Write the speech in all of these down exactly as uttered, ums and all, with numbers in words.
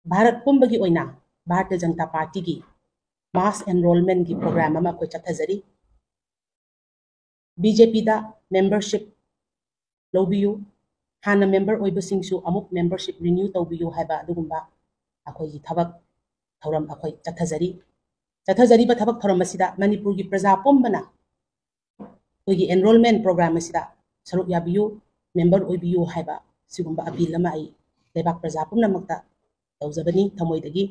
ꯚꯥꯔꯠ ꯄꯨꯝꯕꯒꯤ ꯑꯣꯏꯅ ꯚꯥꯔꯇꯤꯌ ꯖꯅꯇꯥ ꯄꯥꯔꯇꯤꯒꯤ mass enrollmentꯀꯤ program ꯑꯃ ꯑꯩꯈꯣꯏ ꯆꯠꯊꯖꯔꯤ꯫ BJPꯗ membership ꯂꯧꯕꯤꯌꯨ, ꯍꯥꯟꯅ member ꯑꯣꯏꯕꯁꯤꯡꯁꯨ ꯑꯃꯨꯛ membership renew ꯇꯧꯕꯤꯌꯨ ꯍꯥꯏꯕ ꯑꯗꯨꯒꯨꯝꯕ ꯑꯩꯈꯣꯏꯒꯤ ꯊꯕꯛ ꯊꯧꯔꯝ ꯑꯩꯈꯣꯏ ꯆꯠꯊꯖꯔꯤ꯫ ꯆꯠꯊꯖꯔꯤꯕ ꯊꯕꯛ ꯊꯧꯔꯝ ꯑꯁꯤꯗ ꯃꯅꯤꯄꯨꯔꯒꯤ ꯄ꯭ꯔꯖꯥ ꯄꯨꯝꯕꯅ ꯑꯩꯈꯣꯏꯒꯤ enrollment program ꯑꯁꯤꯗ ꯁꯔꯨꯛ ꯌꯥꯕꯤꯌꯨ, member ꯑꯣꯏꯕꯤꯌꯨ ꯍꯥꯏꯕ ꯁꯤꯒꯨꯝꯕ appeal ꯑꯃ ꯑꯩ ꯂꯩꯕꯥꯛ ꯄ꯭ꯔꯖꯥ ꯄꯨꯝꯅꯃꯛꯇ ꯇꯧꯖꯕꯅꯤ ꯊꯃꯣꯏꯗꯒꯤ꯫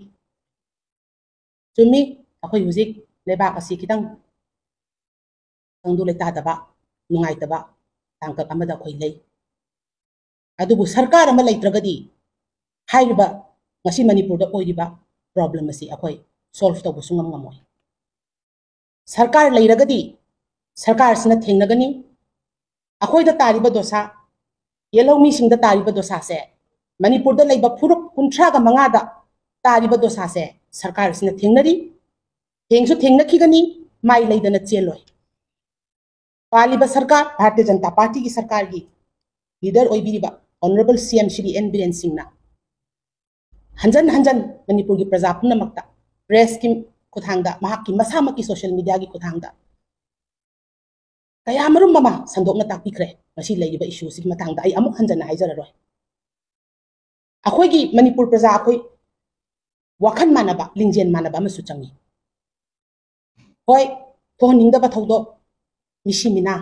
ꯆꯨꯝꯃꯤ, ꯑꯩꯈꯣꯏ ꯍꯧꯖꯤꯛ ꯂꯩꯕꯥꯛ ꯑꯁꯤ ꯈꯤꯇꯪ ꯈꯪꯗꯨ ꯂꯩꯇꯥꯗꯕ, ꯅꯨꯡꯉꯥꯏꯇꯕ ꯇꯥꯡꯀꯛ ꯑꯃꯗ ꯑꯩꯈꯣꯏ ꯂꯩ꯫ ꯑꯗꯨꯕꯨ ꯁꯔꯀꯥꯔ ꯑꯃ ꯂꯩꯇ꯭ꯔꯒꯗꯤ ꯍꯥꯏꯔꯤꯕ ꯉꯁꯤ ꯃꯅꯤꯄꯨꯔꯗ ꯑꯣꯏꯔꯤꯕ problem ꯑꯁꯤ ꯑꯩꯈꯣꯏ solve ꯇꯧꯕꯁꯨ ꯉꯝ ꯉꯝꯃꯣꯏ꯫ ꯁꯔꯀꯥꯔ ꯂꯩꯔꯒꯗꯤ ꯁꯔꯀꯥꯔꯁꯤꯅ ꯊꯦꯡꯅꯒꯅꯤ꯫ ꯑꯩꯈꯣꯏꯗ ꯇꯥꯔꯤꯕ ꯗꯣꯁꯥ, ꯌꯦꯜꯍꯧꯃꯤꯁꯤꯡꯗ ꯇꯥꯔꯤꯕ ꯗꯣꯁꯥꯁꯦ, ꯃꯅꯤꯄꯨꯔꯗ ꯂꯩꯕ ꯐꯨꯔꯨꯞ ꯀꯨꯟꯊ꯭ꯔꯥꯒ ꯃꯉꯥꯗ ꯇꯥꯔꯤꯕ ꯗꯣꯁꯥꯁꯦ ꯁꯔꯀꯥꯔꯁꯤꯅ ꯊꯦꯡꯅꯔꯤ, ꯊꯦꯡꯁꯨ ꯊꯦꯡꯅꯈꯤꯒꯅꯤ, ꯃꯥꯏ ꯂꯩꯗꯅ ꯆꯦꯜꯂꯣꯏ꯫ ꯄꯥꯜꯂꯤꯕ ꯁꯔꯀꯥꯔ, ꯚꯥꯔꯇꯤꯌ ꯖꯅꯇꯥ ꯄꯥꯔꯇꯤꯒꯤ ꯁꯔꯀꯥꯔꯒꯤ leader ꯑꯣꯏꯕꯤꯔꯤꯕ Honourable CM Shri N Biren ꯁꯤꯡꯅ ꯍꯟꯖꯟ ꯍꯟꯖꯟ ꯃꯅꯤꯄꯨꯔꯒꯤ ꯄ꯭ꯔꯖꯥ ꯄꯨꯝꯅꯃꯛꯇ pressꯀꯤ ꯈꯨꯠꯊꯥꯡꯗ, ꯃꯍꯥꯛꯀꯤ ꯃꯁꯥꯃꯛꯀꯤ social mediaꯒꯤ ꯈꯨꯠꯊꯥꯡꯗ ꯀꯌꯥꯃꯔꯨꯝ ꯑꯃ ꯁꯟꯗꯣꯛꯅ ꯇꯥꯛꯄꯤꯈ꯭ꯔꯦ꯫ ꯉꯁꯤ ꯂꯩꯔꯤꯕ issue ꯑꯁꯤꯒꯤ ꯃꯇꯥꯡꯗ ꯑꯩ ꯑꯃꯨꯛ ꯍꯟꯖꯟꯅ ꯍꯥꯏꯖꯔꯔꯣꯏ꯫ ꯑꯩꯈꯣꯏꯒꯤ ꯃꯅꯤꯄꯨꯔ ꯄ꯭ꯔꯖꯥ ꯑꯩꯈꯣꯏ ꯋꯥꯈꯜ ꯃꯥꯟꯅꯕ, ꯂꯤꯡꯖꯦꯜ ꯃꯥꯟꯅꯕ ꯑꯃꯁꯨ ꯆꯪꯉꯤ꯫ ꯍꯣꯏ, ꯊꯣꯛꯍꯟꯅꯤꯡꯗꯕ ꯊꯧꯗꯣꯛ, ꯃꯤꯁꯤ ꯃꯤꯅꯥ,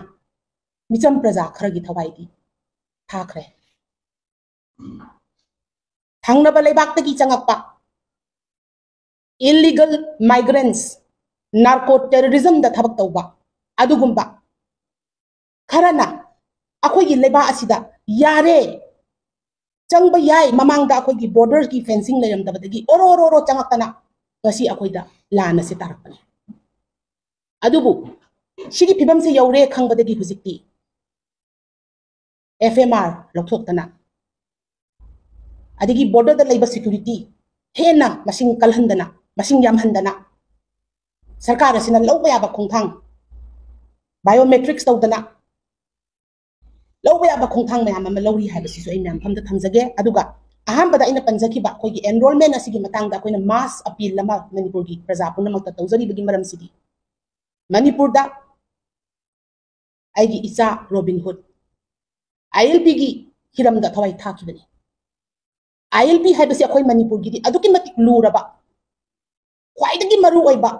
ꯃꯤꯆꯝ ꯄ꯭ꯔꯖꯥ ꯈꯔꯒꯤ ꯊꯋꯥꯏꯗꯤ ꯊꯥꯈ꯭ꯔꯦ꯫ ꯊꯪꯅꯕ ꯂꯩꯕꯥꯛꯇꯒꯤ ꯆꯪꯉꯛꯄ illegal migrants, narco terrorismꯗ ꯊꯕꯛ ꯇꯧꯕ ꯑꯗꯨꯒꯨꯝꯕ ꯈꯔꯅ ꯑꯩꯈꯣꯏꯒꯤ ꯂꯩꯕꯥꯛ ꯑꯁꯤꯗ ꯌꯥꯔꯦ, ꯆꯪꯕ ꯌꯥꯏ, ꯃꯃꯥꯡꯗ ꯑꯩꯈꯣꯏꯒꯤ borderꯒꯤ fencing ꯂꯩꯔꯝꯗꯕꯗꯒꯤ ꯑꯣꯔꯣ ꯑꯣꯔꯣ ꯑꯣꯔꯣ ꯆꯪꯉꯛꯇꯅ ꯉꯁꯤ ꯑꯩꯈꯣꯏꯗ ꯂꯥꯟ ꯑꯁꯤ ꯇꯥꯔꯛꯄꯅꯤ꯫ ꯑꯗꯨꯕꯨ ꯁꯤꯒꯤ ꯐꯤꯕꯝꯁꯦ ꯌꯧꯔꯦ ꯈꯪꯕꯗꯒꯤ ꯍꯧꯖꯤꯛꯇꯤ FMR ꯂꯧꯊꯣꯛꯇꯅ, ꯑꯗꯒꯤ borderꯗ ꯂꯩꯕ security ꯍꯦꯟꯅ ꯃꯁꯤꯡ ꯀꯜꯍꯟꯗꯅ, ꯃꯁꯤꯡ ꯌꯥꯝꯍꯟꯗꯅ, ꯁꯔꯀꯥꯔ ꯑꯁꯤꯅ ꯂꯧꯕ ꯌꯥꯕ ꯈꯣꯡꯊꯥꯡ, biometrics ꯇꯧꯗꯅ ꯂꯧꯕ ꯌꯥꯕ ꯈꯣꯡꯊꯥꯡ ꯃꯌꯥꯝ ꯑꯃ ꯂꯧꯔꯤ ꯍꯥꯏꯕꯁꯤꯁꯨ ꯑꯩ ꯃꯌꯥꯝ ꯐꯝꯗ ꯊꯝꯖꯒꯦ꯫ ꯑꯗꯨꯒ ꯑꯍꯥꯟꯕꯗ ꯑꯩꯅ ꯄꯟꯖꯈꯤꯕ ꯑꯩꯈꯣꯏꯒꯤ enrollment ꯑꯁꯤꯒꯤ ꯃꯇꯥꯡꯗ ꯑꯩꯈꯣꯏꯅ mass appeal ꯑꯃ ꯃꯅꯤꯄꯨꯔꯒꯤ ꯄ꯭ꯔꯖꯥ ꯄꯨꯝꯅꯃꯛꯇ ꯇꯧꯖꯔꯤꯕꯒꯤ ꯃꯔꯝꯁꯤꯗꯤ, ꯃꯅꯤꯄꯨꯔꯗ ꯑꯩꯒꯤ ꯏꯆꯥ ꯔꯣꯕꯤꯟ ꯍꯨꯗ ILPꯒꯤ ꯍꯤꯔꯝꯗ ꯊꯋꯥꯏ ꯊꯥꯈꯤꯕꯅꯤ꯫ ILP ꯍꯥꯏꯕꯁꯤ ꯑꯩꯈꯣꯏ ꯃꯅꯤꯄꯨꯔꯒꯤꯗꯤ ꯑꯗꯨꯛꯀꯤ ꯃꯇꯤꯛ ꯂꯨꯔꯕ, ꯈ꯭ꯋꯥꯏꯗꯒꯤ ꯃꯔꯨ ꯑꯣꯏꯕ,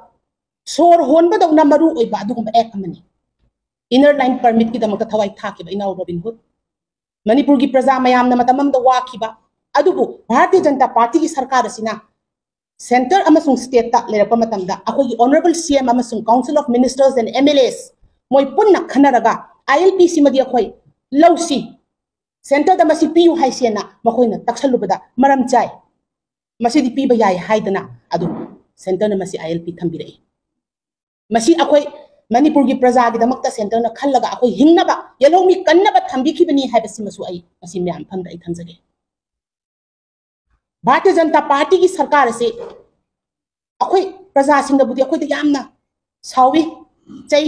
ꯁꯣꯔ ꯍꯣꯟꯕꯗꯧꯅ ꯃꯔꯨ ꯑꯣꯏꯕ ꯑꯗꯨꯒꯨꯝꯕ act ꯑꯃꯅꯤ꯫ Inner Line Permitꯀꯤꯗꯃꯛꯇ ꯊꯋꯥꯏ ꯊꯥꯈꯤꯕ ꯏꯅꯥꯎ ꯔꯣꯕꯤꯟ ꯍꯨꯗ, ꯃꯅꯤꯄꯨꯔꯒꯤ ꯄ꯭ꯔꯖꯥ ꯃꯌꯥꯝꯅ ꯃꯇꯝ ꯑꯃꯗ ꯋꯥꯈꯤꯕ, ꯑꯗꯨꯕꯨ ꯚꯥꯔꯇꯤꯌ ꯖꯅꯇꯥ ꯄꯥꯔꯇꯤꯒꯤ ꯁꯔꯀꯥꯔ ꯑꯁꯤꯅ centre ꯑꯃꯁꯨꯡ stateꯇ ꯂꯩꯔꯛꯄ ꯃꯇꯝꯗ ꯑꯩꯈꯣꯏꯒꯤ Honourable CM ꯑꯃꯁꯨꯡ Council of Ministers and MLAs ꯃꯣꯏ ꯄꯨꯟꯅ ꯈꯟꯅꯔꯒ ILP ꯁꯤꯃꯗꯤ ꯑꯩꯈꯣꯏ ꯂꯧꯁꯤ, centreꯗ ꯃꯁꯤ ꯄꯤꯌꯨ ꯍꯥꯏꯁꯦꯅ ꯃꯈꯣꯏꯅ ꯇꯛꯁꯜꯂꯨꯕꯗ ꯃꯔꯝ ꯆꯥꯏ, ꯃꯁꯤꯗꯤ ꯄꯤꯕ ꯌꯥꯏ ꯍꯥꯏꯗꯅ ꯑꯗꯨ centreꯅ ꯃꯁꯤ ILP ꯊꯝꯕꯤꯔꯛꯏ꯫ ꯃꯁꯤ ꯑꯩꯈꯣꯏ ꯃꯅꯤꯄꯨꯔꯒꯤ ꯄ꯭ꯔꯖꯥꯒꯤꯗꯃꯛꯇ centreꯅ ꯈꯜꯂꯒ ꯑꯩꯈꯣꯏ ꯍꯤꯡꯅꯕ, ꯌꯦꯜꯍꯧꯃꯤ ꯀꯟꯅꯕ ꯊꯝꯕꯤꯈꯤꯕꯅꯤ ꯍꯥꯏꯕꯁꯤꯃꯁꯨ ꯑꯩ ꯃꯁꯤ ꯃꯌꯥꯝ ꯐꯝꯗ ꯑꯩ ꯊꯝꯖꯒꯦ꯫ ꯚꯥꯔꯇꯤꯌ ꯖꯅꯇꯥ ꯄꯥꯔꯇꯤꯒꯤ ꯁꯔꯀꯥꯔ ꯑꯁꯤ ꯑꯩꯈꯣꯏ ꯄ꯭ꯔꯖꯥꯁꯤꯡꯅꯕꯨꯗꯤ ꯑꯩꯈꯣꯏꯗ ꯌꯥꯝꯅ ꯁꯥꯎꯏ, ꯆꯩ,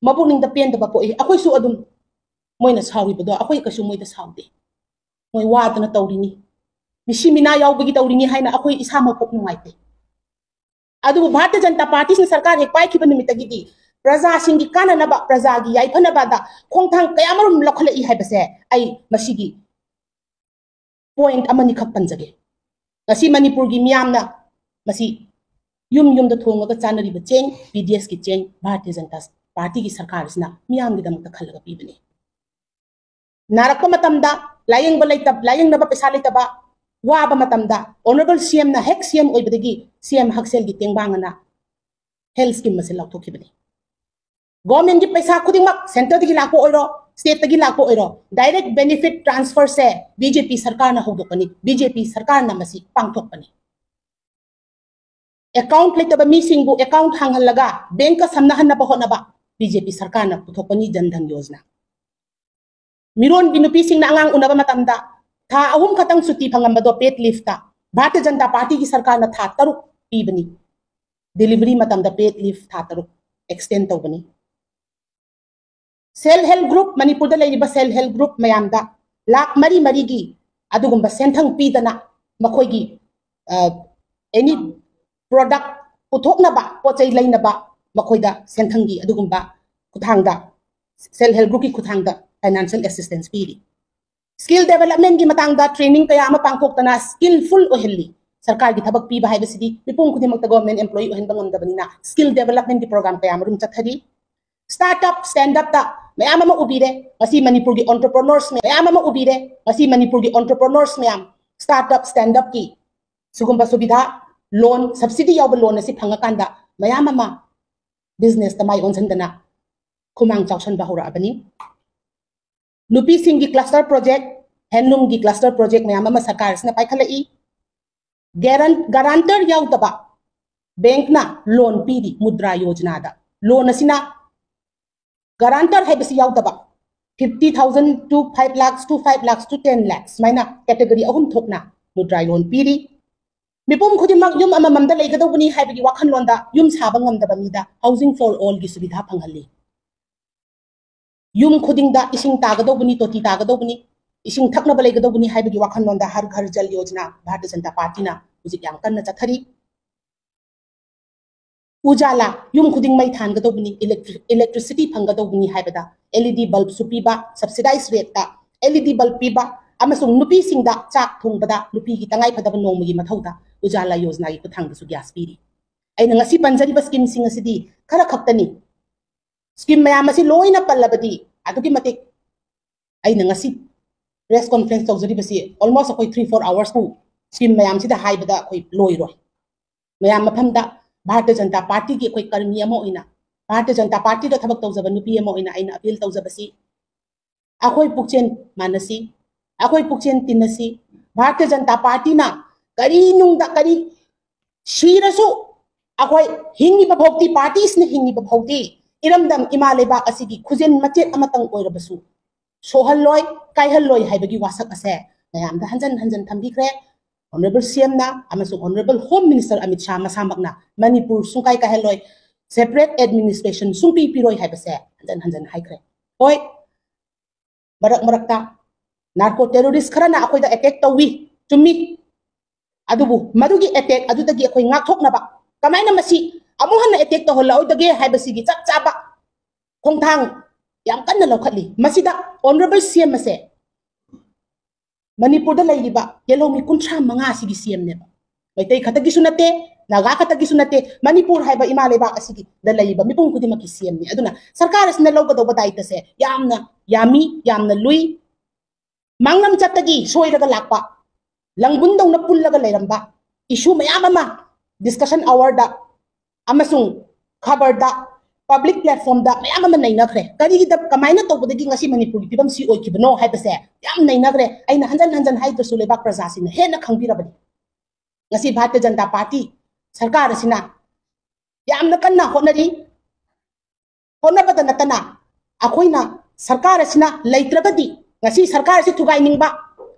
ꯃꯄꯨꯛꯅꯤꯡꯗ ꯄꯦꯟꯗꯕ ꯄꯣꯛꯏ꯫ ꯑꯩꯈꯣꯏꯁꯨ ꯑꯗꯨꯝ ꯃꯣꯏꯅ ꯁꯥꯎꯔꯤꯕꯗꯣ ꯑꯩꯈꯣꯏ ꯀꯩꯁꯨ ꯃꯣꯏꯗ ꯁꯥꯎꯗꯦ꯫ ꯃꯣꯏ ꯋꯥꯗꯅ ꯇꯧꯔꯤꯅꯤ, ꯃꯤꯁꯤ ꯃꯤꯅꯥ ꯌꯥꯎꯕꯒꯤ ꯇꯧꯔꯤꯅꯤ ꯍꯥꯏꯅ ꯑꯩꯈꯣꯏ ꯏꯁꯥꯃꯛ ꯄꯨꯛ ꯅꯨꯡꯉꯥꯏꯇꯦ꯫ ꯑꯗꯨꯕꯨ ꯚꯥꯔꯇꯤꯌ ꯖꯅꯇꯥ ꯄꯥꯔꯇꯤꯁꯤꯅ ꯁꯔꯀꯥꯔ ꯍꯦꯛ ꯄꯥꯏꯈꯤꯕ ꯅꯨꯃꯤꯠꯇꯒꯤꯗꯤ ꯄ꯭ꯔꯖꯥꯁꯤꯡꯒꯤ ꯀꯥꯟꯅꯅꯕ, ꯄ꯭ꯔꯖꯥꯒꯤ ꯌꯥꯏꯐꯅꯕꯗ ꯈꯣꯡꯊꯥꯡ ꯀꯌꯥꯃꯔꯨꯝ ꯂꯧꯈꯠꯂꯛꯏ ꯍꯥꯏꯕꯁꯦ ꯑꯩ ꯃꯁꯤꯒꯤ point ꯑꯃꯅꯤꯈꯛ ꯄꯟꯖꯒꯦ꯫ ꯉꯁꯤ ꯃꯅꯤꯄꯨꯔꯒꯤ ꯃꯤꯌꯥꯝꯅ ꯃꯁꯤ ꯌꯨꯝ ꯌꯨꯝꯗ ꯊꯣꯡꯉꯒ ꯆꯥꯅꯔꯤꯕ ꯆꯦꯡ, PDSꯀꯤ ꯆꯦꯡ, ꯚꯥꯔꯇꯤꯌ ꯖꯅꯇꯥ ꯄꯥꯔꯇꯤꯒꯤ ꯁꯔꯀꯥꯔꯁꯤꯅ ꯃꯤꯌꯥꯝꯒꯤꯗꯃꯛꯇ ꯈꯜꯂꯒ ꯄꯤꯕꯅꯤ꯫ ꯅꯥꯔꯛꯄ ꯃꯇꯝꯗ ꯂꯥꯌꯦꯡꯕ ꯂꯩꯇ-, ꯂꯥꯌꯦꯡꯅꯕ ꯄꯩꯁꯥ ꯂꯩꯇꯕ, ꯋꯥꯕ ꯃꯇꯝꯗ Honourable CMꯅ ꯍꯦꯛ CM ꯑꯣꯏꯕꯗꯒꯤ CM ꯍꯛꯁꯦꯜꯒꯤ ꯇꯦꯡꯕꯥꯡ ꯑꯅ health scheme ꯑꯁꯤ ꯂꯥꯎꯊꯣꯛꯈꯤꯕꯅꯤ꯫ Governmentꯀꯤ ꯄꯩꯁꯥ ꯈꯨꯗꯤꯡꯃꯛ centreꯗꯒꯤ ꯂꯥꯛꯄ ꯑꯣꯏꯔꯣ, stateꯇꯒꯤ ꯂꯥꯛꯄ ꯑꯣꯏꯔꯣ, direct benefit transferꯁꯦ BJP ꯁꯔꯀꯥꯔꯅ ꯍꯧꯗꯣꯛꯄꯅꯤ, BJP ꯁꯔꯀꯥꯔꯅ ꯃꯁꯤ ꯄꯥꯡꯊꯣꯛꯄꯅꯤ꯫ Account ꯂꯩꯇꯕ ꯃꯤꯁꯤꯡꯕꯨ account ꯍꯥꯡꯍꯜꯂꯒ bankꯀ ꯁꯝꯅꯍꯟꯅꯕ ꯍꯣꯠꯅꯕ BJP ꯁꯔꯀꯥꯔꯅ ꯄꯨꯊꯣꯛꯄꯅꯤ ꯖꯟ ꯙꯟ ꯌꯣꯖꯅꯥ꯫ ꯃꯤꯔꯣꯟꯕꯤ ꯅꯨꯄꯤꯁꯤꯡꯅ ꯑꯉꯥꯡ ꯎꯅꯕ ꯃꯇꯝꯗ ꯊꯥ ꯑꯍꯨꯝ ꯈꯛꯇꯪ ꯁꯨꯇꯤ ꯐꯪꯂꯝꯕꯗꯣ paid leaveꯇ ꯚꯥꯔꯇꯤꯌ ꯖꯅꯇꯥ ꯄꯥꯔꯇꯤꯒꯤ ꯁꯔꯀꯥꯔꯅ ꯊꯥ ꯇꯔꯨꯛ ꯄꯤꯕꯅꯤ꯫ Delivery ꯃꯇꯝꯗ paid leave ꯊꯥ ꯇꯔꯨꯛ extend ꯇꯧꯕꯅꯤ꯫ Self help group, ꯃꯅꯤꯄꯨꯔꯗ ꯂꯩꯔꯤꯕ self help group ꯃꯌꯥꯝꯗ ꯂꯥꯈ ꯃꯔꯤ ꯃꯔꯤꯒꯤ ꯑꯗꯨꯒꯨꯝꯕ ꯁꯦꯟꯊꯪ ꯄꯤꯗꯅ ꯃꯈꯣꯏꯒꯤ ꯑꯦꯅꯤ ꯄ꯭ꯔꯣꯗꯛ ꯄꯨꯊꯣꯛꯅꯕ, ꯄꯣꯠ ꯆꯩ ꯂꯩꯅꯕ ꯃꯈꯣꯏꯗ ꯁꯦꯟꯊꯪꯒꯤ ꯑꯗꯨꯒꯨꯝꯕ ꯈꯨꯊꯥꯡꯗ, ꯁꯦꯜꯐ ꯍꯦꯜꯞ ꯒ꯭ꯔꯨꯞꯀꯤ ꯈꯨꯊꯥꯡꯗ ꯐꯥꯏꯅꯥꯟꯁꯤꯌꯦꯜ ꯑꯦꯁꯤꯁꯇꯦꯟꯁ ꯄꯤꯔꯤ꯫ ꯁ꯭ꯀꯤꯜ ꯗꯦꯕꯂꯞꯃꯦꯟꯒꯤ ꯃꯇꯥꯡꯗ ꯇ꯭ꯔꯦꯅꯤꯡ ꯀꯌꯥ ꯑꯃ ꯄꯥꯡꯊꯣꯛꯇꯅ ꯁ꯭ꯀꯤꯜꯐꯨꯜ ꯑꯣꯏꯍꯜꯂꯤ꯫ ꯁꯔꯀꯥꯔꯒꯤ ꯊꯕꯛ ꯄꯤꯕ ꯍꯥꯏꯕꯁꯤꯗꯤ ꯃꯤꯄꯨꯝ ꯈꯨꯗꯤꯡꯃꯛꯇ ꯒꯣꯔꯃꯦꯟ ꯑꯦꯝꯄ꯭ꯂꯣꯌꯤ ꯑꯣꯏꯍꯟꯕ ꯉꯝꯗꯕꯅꯤꯅ ꯁ꯭ꯀꯤꯜ ꯗꯦꯕꯂꯞꯃꯦꯟꯒꯤ ꯄ꯭ꯔꯣꯒ꯭ꯔꯥꯝ ꯀꯌꯥ ꯑꯃꯔꯣꯝ ꯆꯠꯊꯔꯤ꯫ ꯁ꯭ꯇꯥꯔꯠ ꯑꯞ, ꯁ꯭ꯇꯦꯟꯗ ꯑꯞꯇ ꯃꯌꯥꯝ ꯑꯃ ꯎꯕꯤꯔꯦ꯫ ꯉꯁꯤ ꯃꯅꯤꯄꯨꯔꯒꯤ ꯑꯣꯟꯇꯔꯄ꯭ꯔꯣꯅꯔꯁ ꯃꯌꯥꯝ ꯑꯃ ꯎꯕꯤꯔꯦ꯫ ꯉꯁꯤ ꯃꯅꯤꯄꯨꯔꯒꯤ ꯑꯣꯟꯇꯔꯄ꯭ꯔꯣꯅꯔꯁ ꯃꯌꯥꯝ ꯁ꯭ꯇꯥꯔꯠ ꯑꯞ, ꯁ꯭ꯇꯦꯟꯗ ꯑꯞꯀꯤ ꯁꯤꯒꯨꯝꯕ ꯁꯨꯕꯤꯙꯥ, ꯂꯣꯟ, ꯁꯕꯁꯤꯗꯤ ꯌꯥꯎꯕ ꯂꯣꯟ ꯑꯁꯤ ꯐꯪꯉꯀꯥꯟꯗ ꯃꯌꯥꯝ ꯑꯃ ꯕꯤꯖꯤꯅꯦꯁꯇ ꯃꯥꯏ ꯑꯣꯟꯁꯤꯟꯗꯅ ꯈꯨꯃꯥꯡ ꯆꯥꯎꯁꯟꯕ ꯍꯧꯔꯛꯑꯕꯅꯤ꯫ ꯅꯨꯄꯤꯁꯤꯡꯒꯤ ꯀ꯭ꯂꯁꯇꯔ ꯄ꯭ꯔꯣꯖꯦꯛ, ꯍꯦꯟꯂꯨꯝꯒꯤ ꯀ꯭ꯂꯁꯇꯔ ꯄ꯭ꯔꯣꯖꯦꯛ ꯃꯌꯥꯝ ꯑꯃ ꯁꯔꯀꯥꯔ ꯑꯁꯤꯅ ꯄꯥꯏꯈꯠꯂꯛꯏ꯫ ꯒꯦꯔꯟ-, ꯒꯥꯔꯥꯟꯇꯔ ꯌꯥꯎꯗꯕ ꯕꯦꯡꯛꯅ ꯂꯣꯟ ꯄꯤꯔꯤ ꯃꯨꯗ꯭ꯔꯥ ꯌꯣꯖꯅꯥꯗ꯫ ꯂꯣꯟ ꯑꯁꯤꯅ ꯒꯥꯔꯥꯟꯇꯔ ꯍꯥꯏꯕꯁꯤ ꯌꯥꯎꯗꯕ fifty thousand to five lakhs to five lakhs to ten lakhs ꯁꯨꯃꯥꯏꯅ ꯀꯦꯇꯦꯒꯣꯔꯤ ꯑꯍꯨꯝ ꯊꯣꯛꯅ ꯃꯨꯗ꯭ꯔꯥ ꯂꯣꯟ ꯄꯤꯔꯤ꯫ ꯃꯤꯄꯨꯝ ꯈꯨꯗꯤꯡꯃꯛ ꯌꯨꯝ ꯑꯃꯃꯝꯗ ꯂꯩꯒꯗꯧꯕꯅꯤ ꯍꯥꯏꯕꯒꯤ ꯋꯥꯈꯜꯂꯣꯟꯗ ꯌꯨꯝ ꯁꯥꯕ ꯉꯝꯗꯕ ꯃꯤꯗ ꯍꯥꯎꯁꯤꯡ ꯐꯣꯔ ꯑꯣꯜꯒꯤ ꯁꯨꯕꯤꯙꯥ ꯐꯪꯍꯜꯂꯤ꯫ ꯌꯨꯝ ꯈꯨꯗꯤꯡꯗ ꯏꯁꯤꯡ ꯇꯥꯒꯗꯧꯕꯅꯤ, ꯇꯣꯇꯤ ꯇꯥꯒꯗꯧꯕꯅꯤ, ꯏꯁꯤꯡ ꯊꯛꯅꯕ ꯂꯩꯒꯗꯧꯕꯅꯤ ꯍꯥꯏꯕꯒꯤ ꯋꯥꯈꯜꯂꯣꯟꯗ ꯍꯔ ꯘꯔ ꯖꯜ ꯌꯣꯖꯅꯥ ꯚꯥꯔꯇꯤꯌ ꯖꯅꯇꯥ ꯄꯥꯔꯇꯤꯅ ꯍꯧꯖꯤꯛ ꯌꯥꯝ ꯀꯟꯅ ꯆꯠꯊꯔꯤ꯫ ꯎꯖꯥꯂꯥ, ꯌꯨꯝ ꯈꯨꯗꯤꯡ ꯃꯩ ꯊꯥꯟꯒꯗꯧꯕꯅꯤ, ꯏꯂꯦꯛꯇ꯭ꯔꯤ-, ꯏꯂꯦꯛꯇ꯭ꯔꯤꯁꯤꯇꯤ ꯐꯪꯒꯗꯧꯕꯅꯤ ꯍꯥꯏꯕꯗ ꯑꯦꯜ ꯏ ꯗꯤ ꯕꯜꯕꯁꯨ ꯄꯤꯕ, ꯁꯕꯁꯤꯗꯥꯏꯁ ꯔꯦꯠꯇ ꯑꯦꯜ ꯏ ꯗꯤ ꯕꯜꯕ ꯄꯤꯕ, ꯑꯃꯁꯨꯡ ꯅꯨꯄꯤꯁꯤꯡꯗ ꯆꯥꯛ ꯊꯣꯡꯕꯗ ꯅꯨꯄꯤꯒꯤ ꯇꯉꯥꯏꯐꯗꯕ ꯅꯣꯡꯃꯒꯤ ꯃꯊꯧꯗ ꯎꯖꯥꯂꯥ ꯌꯣꯖꯅꯥꯒꯤ ꯈꯨꯠꯊꯥꯡꯗꯁꯨ ꯒ꯭ꯌꯥꯁ ꯄꯤꯔꯤ꯫ ꯑꯩꯅ ꯉꯁꯤ ꯄꯟꯖꯔꯤꯕ ꯁ꯭ꯀꯤꯝꯁꯤꯡ ꯑꯁꯤꯗꯤ ꯈꯔ ꯈꯛꯇꯅꯤ꯫ ꯁ꯭ꯀꯤꯝ ꯃꯌꯥꯝ ꯑꯁꯤ ꯂꯣꯏꯅ ꯄꯜꯂꯕꯗꯤ ꯑꯗꯨꯛꯀꯤ ꯃꯇꯤꯛ ꯑꯩꯅ ꯉꯁꯤ ꯄ꯭ꯔꯦꯁ ꯀꯣꯟꯐ꯭ꯔꯦꯟꯁ ꯇꯧꯖꯔꯤꯕꯁꯤ almost ꯑꯩꯈꯣꯏ three four hours ꯄꯨ ꯁ꯭ꯀꯤꯝ ꯃꯌꯥꯝꯁꯤꯗ ꯍꯥꯏꯕꯗ ꯑꯩꯈꯣꯏ ꯂꯣꯏꯔꯣꯏ꯫ ꯃꯌꯥꯝ ꯃꯐꯝꯗ ꯚꯥꯔꯇꯤꯌ ꯖꯅꯇꯥ ꯄꯥꯔꯇꯤꯒꯤ ꯑꯩꯈꯣꯏ ꯀꯔꯃꯤ ꯑꯃ ꯑꯣꯏꯅ, ꯚꯥꯔꯇꯤꯌ ꯖꯅꯇꯥ ꯄꯥꯔꯇꯤꯗ ꯊꯕꯛ ꯇꯧꯖꯕ ꯅꯨꯄꯤ ꯑꯃ ꯑꯣꯏꯅ ꯑꯩꯅ ꯑꯄꯤꯜ ꯇꯧꯖꯕꯁꯤ, ꯑꯩꯈꯣꯏ ꯄꯨꯛꯆꯦꯜ ꯃꯥꯟꯅꯁꯤ, ꯑꯩꯈꯣꯏ ꯄꯨꯛꯆꯦꯜ ꯇꯤꯟꯅꯁꯤ꯫ ꯚꯥꯔꯇꯤꯌ ꯖꯅꯇꯥ ꯄꯥꯔꯇꯤꯅ ꯀꯔꯤ ꯅꯨꯡꯗ ꯀꯔꯤ ꯁꯤꯔꯁꯨ ꯑꯩꯈꯣꯏ ꯍꯤꯡꯉꯤꯕ ꯐꯥꯎꯗꯤ, ꯄꯥꯔꯇꯤꯁꯤꯅ ꯍꯤꯡꯉꯤꯕ ꯐꯥꯎꯗꯤ ꯏꯔꯝꯗꯝ ꯏꯃꯥ ꯂꯩꯕꯥꯛ ꯑꯁꯤꯒꯤ ꯈꯨꯖꯤꯟ ꯃꯆꯦꯠ ꯑꯃꯇꯪ ꯑꯣꯏꯔꯕꯁꯨ ꯁꯣꯛꯍꯜꯂꯣꯏ, ꯀꯥꯏꯍꯜꯂꯣꯏ ꯍꯥꯏꯕꯒꯤ ꯋꯥꯁꯛ ꯑꯁꯦ ꯃꯌꯥꯝꯗ ꯍꯟꯖꯟ ꯍꯟꯖꯟ ꯊꯝꯕꯤꯈ꯭ꯔꯦ꯫ ꯑꯣꯅꯔꯦꯕꯜ ꯁꯤ ꯑꯦꯝꯅ ꯑꯃꯁꯨꯡ honourable home minister Amit Shah ꯃꯁꯥꯃꯛꯅ ꯃꯅꯤꯄꯨꯔ ꯁꯨꯡꯀꯥꯏ ꯀꯥꯏꯍꯜꯂꯣꯏ, ꯁꯦꯄꯔꯦꯠ ꯑꯦꯗꯃꯤꯅꯤꯁꯇ꯭ꯔꯦꯁꯟ ꯁꯨꯡꯄꯤ ꯄꯤꯔꯣꯏ ꯍꯥꯏꯕꯁꯦ ꯍꯟꯖꯟ ꯍꯟꯖꯟ ꯍꯥꯏꯈ꯭ꯔꯦ꯫ ꯍꯣꯏ, ꯃꯔꯛ ꯃꯔꯛꯇ ꯅꯥꯔꯀꯣ ꯇꯦꯔꯣꯔꯤꯁ ꯈꯔꯅ ꯑꯩꯈꯣꯏꯗ ꯑꯦꯇꯦꯛ ꯇꯧꯏ, ꯆꯨꯝꯃꯤ꯫ ꯑꯗꯨꯕꯨ ꯃꯗꯨꯒꯤ ꯑꯦꯇꯦꯛ ꯑꯗꯨꯗꯒꯤ ꯑꯩꯈꯣꯏ ꯉꯥꯛꯊꯣꯛꯅꯕ, ꯀꯃꯥꯏꯅ ꯃꯁꯤ ꯑꯃꯨꯛ ꯍꯟꯅ ꯑꯦꯇꯦꯛ ꯇꯧꯍꯜꯂꯛꯑꯣꯏꯗꯒꯦ ꯍꯥꯏꯕꯁꯤꯒꯤ ꯆꯞ ꯆꯥꯕ ꯈꯣꯡꯊꯥꯡ ꯌꯥꯝ ꯀꯟꯅ ꯂꯧꯈꯠꯂꯤ꯫ ꯃꯁꯤꯗ ꯑꯣꯅꯔꯦꯕꯜ ꯁꯤ ꯑꯦꯝ ꯑꯁꯦ ꯃꯅꯤꯄꯨꯔꯗ ꯂꯩꯔꯤꯕ ꯌꯦꯜꯍꯧꯃꯤ ꯀꯨꯟꯊ꯭ꯔꯥ ꯃꯉꯥ ꯑꯁꯤꯒꯤ ꯁꯤ ꯑꯦꯝꯅꯦꯕ꯫ ꯃꯩꯇꯩ ꯈꯛꯇꯒꯤꯁꯨ ꯅꯠꯇꯦ, ꯅꯥꯒꯥ ꯈꯛꯇꯒꯤꯁꯨ ꯅꯠꯇꯦ, ꯃꯅꯤꯄꯨꯔ ꯍꯥꯏꯕ ꯏꯃꯥ ꯂꯩꯕꯥꯛ ꯑꯁꯤꯒꯤꯗ ꯂꯩꯔꯤꯕ ꯃꯤꯄꯨꯝ ꯈꯨꯗꯤꯡꯃꯛꯀꯤ ꯁꯤ ꯑꯦꯝꯅꯤ꯫ ꯑꯗꯨꯅ ꯁꯔꯀꯥꯔ ꯑꯁꯤꯅ ꯂꯧꯒꯗꯧꯕ ꯗꯥꯌꯤꯠꯇꯁꯦ ꯌꯥꯝꯅ ꯌꯥꯝꯃꯤ, ꯌꯥꯝꯅ ꯂꯨꯏ꯫ ꯃꯥꯡꯂꯝ ꯆꯠꯇꯒꯤ ꯁꯣꯏꯔꯒ ꯂꯥꯛꯄ, ꯂꯪꯕꯨꯟꯗꯧꯅ ꯄꯨꯜꯂꯒ ꯂꯩꯔꯝꯕ ꯏꯁꯨ ꯃꯌꯥꯝ ꯑꯃ ꯗꯤꯁꯀꯁꯟ ꯑꯋꯥꯔꯗ ꯑꯃꯁꯨꯡ ꯈꯕꯔꯗ, ꯄꯕ꯭ꯂꯤꯛ ꯄ꯭ꯂꯦꯠꯐꯣꯝꯗ ꯃꯌꯥꯝ ꯑꯃ ꯅꯩꯅꯈ꯭ꯔꯦ꯫ ꯀꯔꯤꯒꯤꯗ, ꯀꯃꯥꯏꯅ ꯇꯧꯕꯗꯒꯤ ꯉꯁꯤ ꯃꯅꯤꯄꯨꯔꯒꯤ ꯐꯤꯕꯝꯁꯤ ꯑꯣꯏꯈꯤꯕꯅꯣ ꯍꯥꯏꯕꯁꯦ ꯌꯥꯝ ꯅꯩꯅꯈ꯭ꯔꯦ꯫ ꯑꯩꯅ ꯍꯟꯖꯟ ꯍꯟꯖꯟ ꯍꯥꯏꯗ꯭ꯔꯁꯨ ꯂꯩꯕꯥꯛ ꯄ꯭ꯔꯖꯥꯁꯤꯡꯅ ꯍꯦꯟꯅ ꯈꯪꯕꯤꯔꯕꯅꯤ꯫ ꯉꯁꯤ ꯚꯥꯔꯇꯤꯌ ꯖꯅꯇꯥ ꯄꯥꯔꯇꯤ ꯁꯔꯀꯥꯔ ꯑꯁꯤꯅ ꯌꯥꯝꯅ ꯀꯟꯅ ꯍꯣꯠꯅꯔꯤ꯫ ꯍꯣꯠꯅꯕꯗ ꯅꯠꯇꯅ ꯑꯩꯈꯣꯏꯅ ꯁꯔꯀꯥꯔ ꯑꯁꯤꯅ ꯂꯩꯇ꯭ꯔꯒꯗꯤ, ꯉꯁꯤ ꯁꯔꯀꯥꯔ ꯑꯁꯤ ꯊꯨꯒꯥꯏꯅꯤꯡꯕ,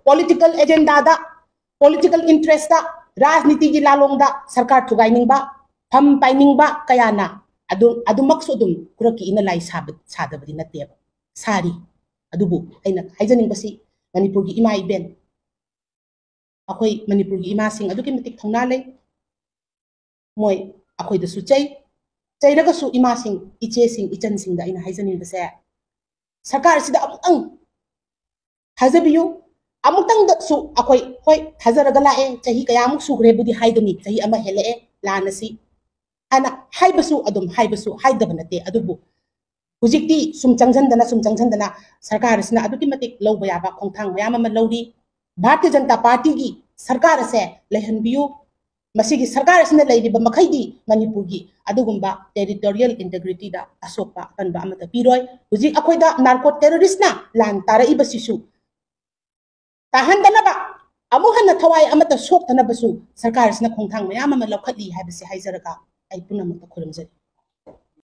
ꯄꯣꯂꯤꯇꯤꯀꯦꯜ ꯑꯦꯖꯦꯟꯗꯥꯗ, ꯄꯣꯂꯤꯇꯤꯀꯦꯜ ꯏꯟꯇꯔꯦꯁꯇ, ꯔꯥꯖꯅꯤꯇꯤꯒꯤ ꯂꯥꯂꯣꯡꯗ ꯁꯔꯀꯥꯔ ꯊꯨꯒꯥꯏꯅꯤꯡꯕ, ꯐꯝ ꯄꯥꯏꯅꯤꯡꯕ ꯀꯌꯥꯅ ꯑꯗꯨ, ꯑꯗꯨꯃꯛꯁꯨ ꯑꯗꯨꯝ ꯈꯨꯔꯛꯀꯤ ꯏꯅ ꯂꯥꯏ ꯁꯥꯕ, ꯁꯥꯗꯕꯗꯤ ꯅꯠꯇꯦꯕ, ꯁꯥꯔꯤ꯫ ꯑꯗꯨꯕꯨ ꯑꯩꯅ ꯍꯥꯏꯖꯅꯤꯡꯕꯁꯤ, ꯃꯅꯤꯄꯨꯔꯒꯤ ꯏꯃꯥ ꯏꯕꯦꯟ, ꯑꯩꯈꯣꯏ ꯃꯅꯤꯄꯨꯔꯒꯤ ꯏꯃꯥꯁꯤꯡ ꯑꯗꯨꯛꯀꯤ ꯃꯇꯤꯛ ꯊꯧꯅꯥ ꯂꯩ꯫ ꯃꯣꯏ ꯑꯩꯈꯣꯏꯗꯁꯨ ꯆꯩ, ꯆꯩꯔꯒꯁꯨ ꯏꯃꯥꯁꯤꯡ, ꯏꯆꯦꯁꯤꯡ, ꯏꯆꯟꯁꯤꯡꯗ ꯑꯩꯅ ꯍꯥꯏꯖꯅꯤꯡꯕꯁꯦ, ꯁꯔꯀꯥꯔ ꯑꯁꯤꯗ ꯑꯃꯨꯛꯇꯪ ꯊꯥꯖꯕꯤꯌꯨ꯫ ꯑꯃꯨꯛꯇꯪꯗꯁꯨ ꯑꯩꯈꯣꯏ, ꯍꯣꯏ, ꯊꯥꯖꯔꯒ ꯂꯥꯛꯑꯦ, ꯆꯍꯤ ꯀꯌꯥꯃꯨꯛ ꯁꯨꯈ꯭ꯔꯦꯕꯨꯗꯤ ꯍꯥꯏꯒꯅꯤ, ꯆꯍꯤ ꯑꯃ ꯍꯦꯜꯂꯛꯑꯦ ꯂꯥꯟ ꯑꯁꯤ ꯍꯥꯏꯅ ꯍꯥꯏꯕꯁꯨ ꯑꯗꯨꯝ, ꯍꯥꯏꯕꯁꯨ ꯍꯥꯏꯗꯕ ꯅꯠꯇꯦ꯫ ꯑꯗꯨꯕꯨ ꯍꯧꯖꯤꯛꯇꯤ ꯁꯨꯝ ꯆꯪꯁꯤꯟꯗꯅ, ꯁꯨꯝ ꯆꯪꯁꯤꯟꯗꯅ ꯁꯔꯀꯥꯔ ꯑꯁꯤꯅ ꯑꯗꯨꯛꯀꯤ ꯃꯇꯤꯛ ꯂꯧꯕ ꯌꯥꯕ ꯈꯣꯡꯊꯥꯡ ꯃꯌꯥꯝ ꯑꯃ ꯂꯧꯔꯤ꯫ ꯚꯥꯔꯇꯤꯌ ꯖꯅꯇꯥ ꯄꯥꯔꯇꯤꯒꯤ ꯁꯔꯀꯥꯔ ꯑꯁꯦ ꯂꯩꯍꯟꯕꯤꯌꯨ꯫ ꯃꯁꯤꯒꯤ ꯁꯔꯀꯥꯔ ꯑꯁꯤꯅ ꯂꯩꯔꯤꯕ ꯃꯈꯩꯗꯤ ꯃꯅꯤꯄꯨꯔꯒꯤ ꯑꯗꯨꯒꯨꯝꯕ ꯇꯦꯔꯤꯇꯣꯔꯤꯌꯦꯜ ꯏꯟꯇꯦꯒ꯭ꯔꯤꯇꯤꯗ ꯑꯁꯣꯛꯄ ꯑꯄꯟꯕ ꯑꯃꯠꯇ ꯄꯤꯔꯣꯏ꯫ ꯍꯧꯖꯤꯛ ꯑꯩꯈꯣꯏꯗ ꯅꯥꯔꯀꯣ ꯇꯦꯔꯣꯔꯤꯁꯅ ꯂꯥꯟ ꯇꯥꯔꯛꯏꯕꯁꯤꯁꯨ ꯇꯥꯍꯟꯗꯅꯕ, ꯑꯃꯨꯛ ꯍꯟꯅ ꯊꯋꯥꯏ ꯑꯃꯠꯇ ꯁꯣꯛꯇꯅꯕꯁꯨ ꯁꯔꯀꯥꯔ ꯑꯁꯤꯅ ꯈꯣꯡꯊꯥꯡ ꯃꯌꯥꯝ ꯑꯃ ꯂꯧꯈꯠꯂꯤ ꯍꯥꯏꯕꯁꯤ ꯍꯥꯏꯖꯔꯒ ꯑꯩ ꯄꯨꯝꯅꯃꯛꯇ ꯈꯨꯔꯨꯝꯖꯔꯤ꯫